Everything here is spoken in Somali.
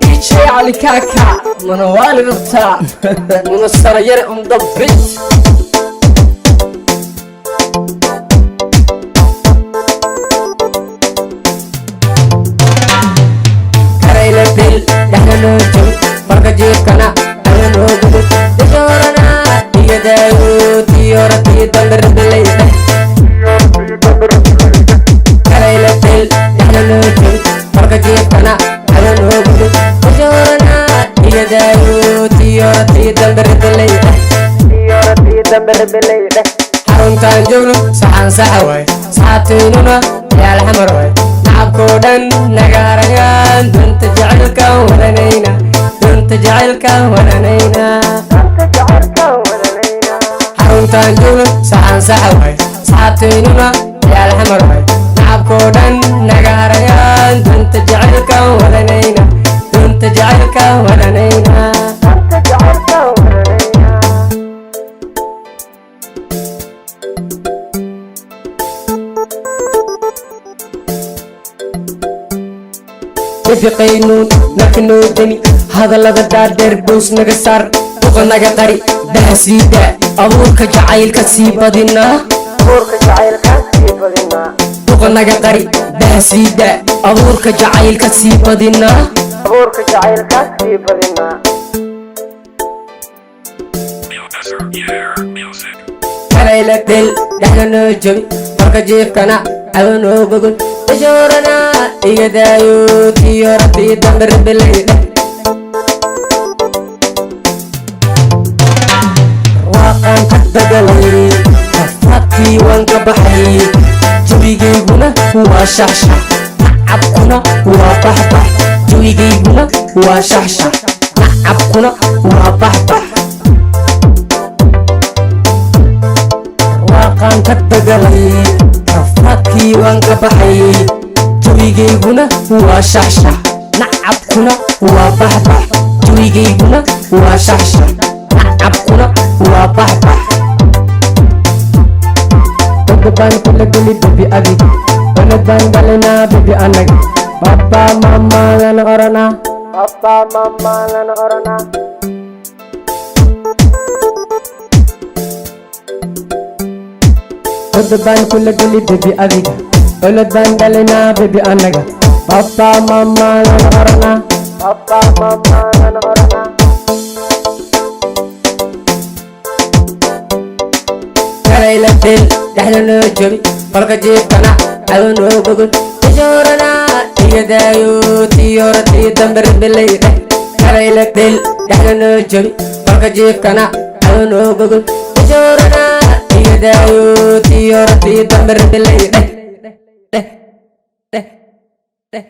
DJ Ali Kaka, mana waali rabtaa, muna sarayare on the beat. Karayla bil, dhexda noo joog, marka jiifkana aga noo gudub. Dishoorana, iyo Daawud, iyo ratii dambe rabilay dheh. Karayla bil, dhexda noo joog, marka jiifkana aga noo gudub. Dishoorana, iyo Daawud, iyo ratii dambe rabilay dheh. Iyo ratii dambe rabilay dheh. Xaruntaan joogno saxaan saxa waay, saxaabteynuna yaal xamar waay. Nacabkoo dhan naga harayaan, dunta jacaylkaan wadanayna, dunta jacaylkaan wadanayna. Xaruntaan joogno saxaan saxa waay, saxaabteynuna yaal xamar waay. Nacabkoo dhan naga harayaan, dunta jacaylkaan wadanayna, dunta jacaylkaan wadanayna. Nafiqaynuun nafinoo demi, hadallada dhaadheer boos naga saar, duqa naga qari, daha sii daa, abuurka jacaylka sii badinaa. Duqa naga qari, daha sii daa, abuurka jacaylka sii badinaa. Karayla del, dhexda noo jabi, marka jiifkana cawo noo gogol. Ishoorana iga daayo, tiyo rabbii dambe rabilay dheh. Waaqaan ka dagalay, rafaadkii waan ka baxay, jawigayguna waa shaxshax, nacabkuna waa baxbax. Jawigayguna waa shaxshax, nacabkuna waa baxbax. Waaqaan ka dagalay, rafaadkii waan ka baxay, jawigayguna waa shaxshax, nacabkuna waa baxbax. Jawigayguna waa shaxshax, nacabkuna waa baxbax. Dadbaan kula geli bebi adig, walad baan dhalinaa bebi anag, baba mamaanan oranaa, baba mamaanan oranaa. Dadbaan kula geli bebi adiga, walad baan dhalinaa bebi anaga, baba mamaanan oranaa, baba mamaanan oranaa. Karayla del, dhexda noo jabi, qolka jiifkana cawo noo gogol. Ishoorana iga daayo, tiyo ratii dambe rabilay dheh. Karayla del, dhexda noo jabi, qolka jiifkana cawo noo gogol. Ishoorana iga daayo, tiyo ratii dambe rabilay dheh dheh dheh dheh.